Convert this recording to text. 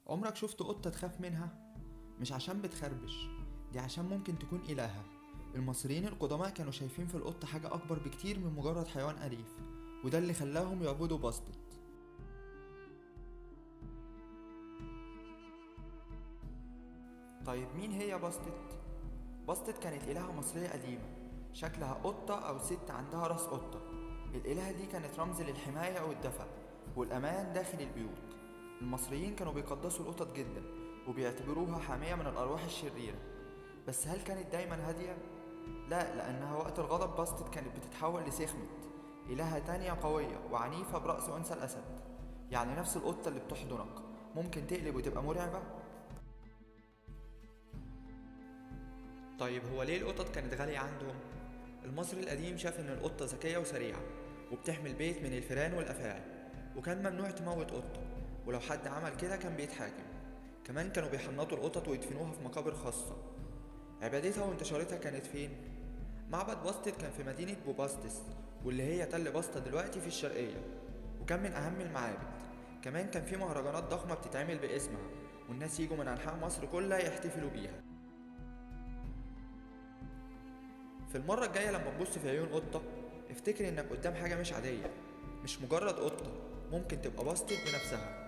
عمرك شفت قطة تخاف منها؟ مش عشان بتخربش، دي عشان ممكن تكون إلهة. المصريين القدماء كانوا شايفين في القطة حاجة أكبر بكتير من مجرد حيوان أليف، وده اللي خلاهم يعبدوا باستت. طيب مين هي باستت؟ باستت كانت إلهة مصرية قديمة، شكلها قطة أو ست عندها راس قطة. الإلهة دي كانت رمز للحماية والدفء والأمان داخل البيوت. المصريين كانوا بيقدسوا القطط جدا وبيعتبروها حامية من الأرواح الشريرة. بس هل كانت دايما هادية؟ لا، لأنها وقت الغضب باستت كانت بتتحول لسخمت، إلهة تانية قوية وعنيفة برأس أنثى الأسد. يعني نفس القطة اللي بتحضنك ممكن تقلب وتبقى مرعبة. طيب هو ليه القطط كانت غالية عندهم؟ المصري القديم شاف إن القطة ذكية وسريعة وبتحمي البيت من الفئران والأفاعي، وكان ممنوع تموت قطة، ولو حد عمل كده كان بيتحاكم. كمان كانوا بيحنطوا القطط ويدفنوها في مقابر خاصة. عبادتها وانتشارتها كانت فين؟ معبد باستت كان في مدينة بوباستس، واللي هي تل باستا دلوقتي في الشرقية، وكان من أهم المعابد. كمان كان في مهرجانات ضخمة بتتعمل باسمها، والناس يجوا من أنحاء مصر كلها يحتفلوا بيها. في المرة الجاية لما تبص في عيون قطة، افتكر إنك قدام حاجة مش عادية، مش مجرد قطة، ممكن تبقى باستت بنفسها.